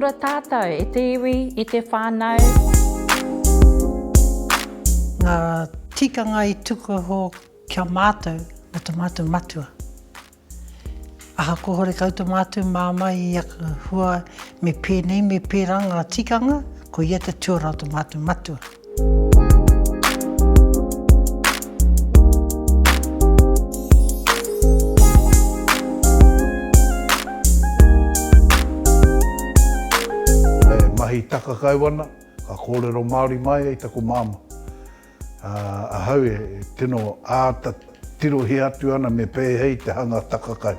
ora tātou e te iwi, e te whānau. Ngā tikanga i tuku iho ki a mātou mō to mātou matua. Ahakoa horekau to mātou māmā i aku hua me pēnei me pērā ngā tikanga, ko ia te tuara o to mātou matua. E mahi takakau ana, ka kōrero Māori mai ai taku māmā. Ahau e tino āta tirohia atu ana me pēhei te hanga takakau.